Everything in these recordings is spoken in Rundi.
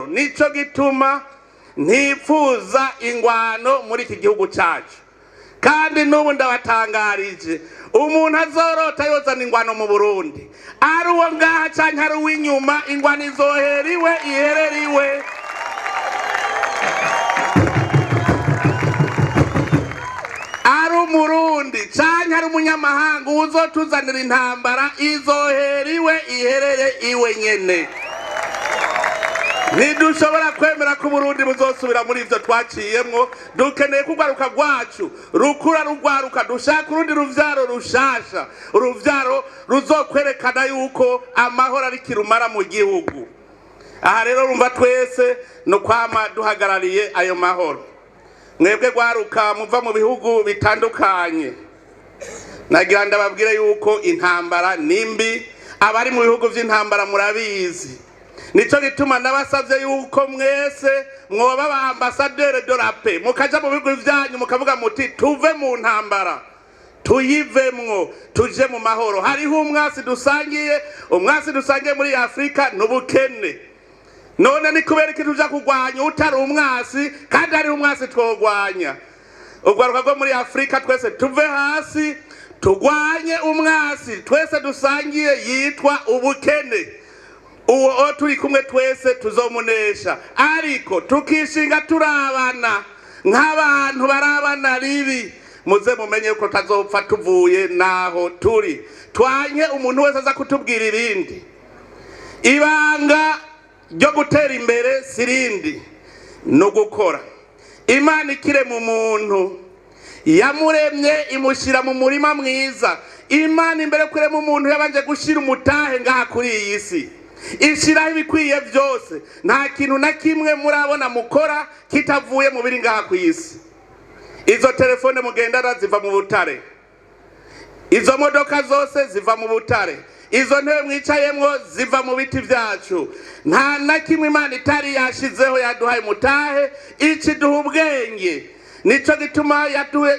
Nico gituma ntipfuza ingwano muri iki gihugu cacu. Kandi n'ubu ndabatangarije, umuntu azorota yozana ingwano mu Burundi, ari uwo ngaha canke ari uw'inyuma, ingwano izohera iwe, iherere iwe. Ari Umurundi canke ari umunyamahanga, uwuzotuzanira intambara izohera iwe, iherere iwe nyene. Ntidushobora kwemera ko Uburundi buzosubira muri ivyo twaciyemwo. Dukeneye ko urwaruka rwacu rukura rugwaruka, dushaka urundi ruvyaro rushasha, uruvyaro ruzokwerekana yuko amahoro ari kirumara mu gihugu. Aha rero rumva twese no kwama duhagarariye ayo mahoro. Mwebwe rwaruka muva mu bihugu bitandukanye, nagira ndababwire yuko intambara ni mbi. Abari mu bihugu vy'intambara murabizi. Nico gituma nabasavye yuko mwese mwoba ba ambassadeur de la paix, mukaja mu bihugu vyanyu mukavuga muti: "Tuve mu ntambara, tuyivemwo, tuje mu mahoro." Hariho umwasi dusangiye, umwasi dusangiye muri Afurika n'ubukene. None ni kubera iki tuja kurwanya utari umwasi, kandi hariho umwasi twogwanya? Urwaruka rwo muri Afurika twese tuve hasi, turwanye umwasi twese dusangiye yitwa ubukene. Uwo turi kumwe twese tuzomunesha, ariko tukishinga turabana nk'abantu barabana ribi. Muze mumenye ko tazopfa tuvuye naho turi. Twanye umuntu wese aza kutubwira ibindi. Ibanga ryo gutera imbere sirindi, ni ugukora. Imana ikirema umuntu, yamuremye imushyira mu murima mwiza. Imana imbere yo kurema umuntu yabanje gushyira umutahe ngaha kuri iyi si, ishyiraho ibikwiye byose. Nta kintu na kimwe murabona mukora kitavuye mu biri ngaha ku isi. Izo telefone mugendana ziva mu butare, izo modoka zose ziva mu butare, izo ntebe mwicayemwo ziva mu biti byacu. Nta na kimwe Imana itari yashizeho. Yaduhaye mutahe, ikiduha ubwenge. Nico gituma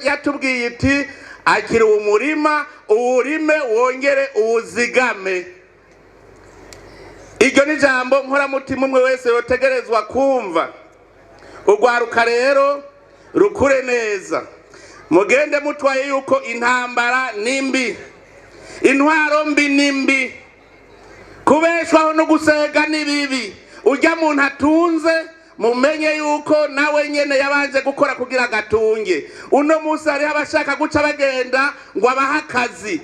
yatubwiye iti: "Akira uwo murima, uwurime, wongere uwuzigame." Iryo ni ijambo nkoramutima umwe wese yotegerezwa kumva. Urwaruka rero rukure neza, mugende mutwaye yuko intambara ni mbi, intwaro mbi ni mbi, kubeshwaho no gusega ni bibi. Ujya muntu atunze, mumenye yuko nawe nyene yabanje gukora kugira agatunge. Uno munsi hariho abashaka guca bagenda ngo abahe akazi.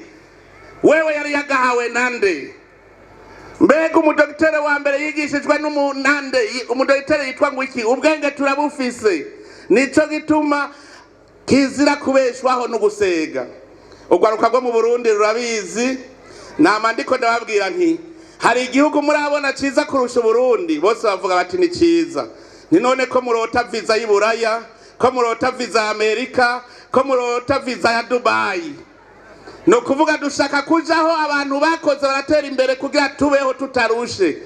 Wewe yari yagahawe nande? Mbega umudogitere wa mbere yigishijwe n'umunande? Umudogitere yitwa ngo iki? Ubwenge turabufise. Nico gituma kizira kubeshwaho no gusega. Urwaruka rwo mu Burundi rurabizi. Nama ndiko ndababwira nti: "Hari igihugu murabona ciza kurusha Uburundi?" Bose bavuga bati: "Ni ciza." Ni none ko murota viza y'Iburaya, ko murota viza ya Amerika, ko murota viza ya Dubayi? Ni ukuvuga dushaka kujaho abantu bakoze baratera imbere kugira tubeho tutarushe.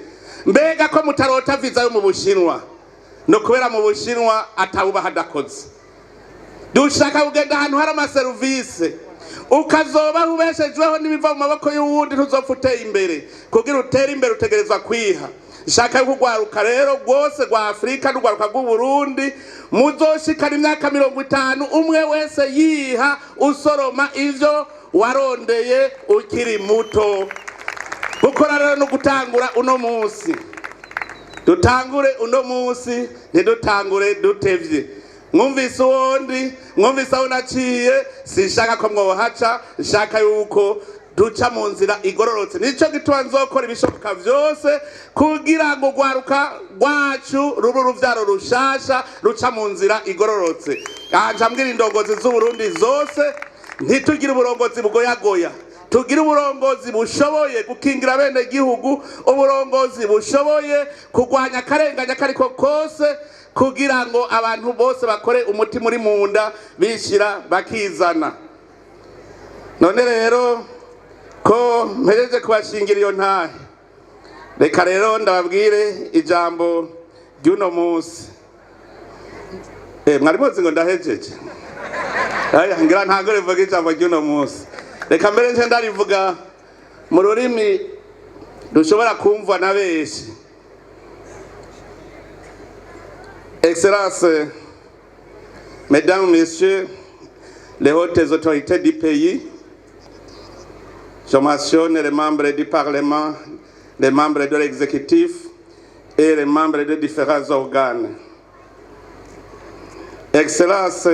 Mbega ko mutarota viza yo mu Bushinwa? Ni ukubera mu Bushinwa atawubaha adakoze. Dushaka kugenda ahantu hari amaserivisi. Ukazobaho ubeshejweho n'ibiva mu maboko y'uwundi, ntuzopfa uteye imbere. Kugira utere imbere utegerezwa kwiha. Shaka yuko urwaruka rero rwose rwa Afurika n'urwaruka rw'Uburundi muzoshikana imyaka 50 umwe wese yiha, usoroma ivyo warondeye ukiri muto. Gukora rero no gutangura uno munsi. Dutangure uno munsi, ntidutangure dutevye. Mwumvise uwondi, mwumvise aho naciye. Sinshaka ko mwohaca, nshaka yuko duca mu nzira igororotse. Nico gituma nzokora ibishoboka vyose kugira ngo urwaruka rwacu rube uruvyaro rushasha ruca mu nzira igororotse. Aha nca mbwira indongozi z'Uburundi zose: ntitugire uburongozi bugoyagoya, tugire uburongozi bushoboye gukingira bene gihugu, uburongozi bushoboye kurwanya akarenganya kariko kose, kugira ngo abantu bose bakore umutima uri mu nda, bishira bakizana. None rero ko mpejeje kubashingira iyo ntahe, reka rero ndababwire ijambo ry'uno munsi. Mwari muzi ngo ndahejeje? Aya, ngira ntabwo rivuga ijambo ry'uno munsi. Reka mbere nce ndarivuga mu rurimi rushobora kumvwa na benshi. Excellences, Mesdames, Messieurs, les hautes autorités du pays, je mentionne les membres du Parlement, les membres de l'exécutif et les membres de différents organes. Excellences,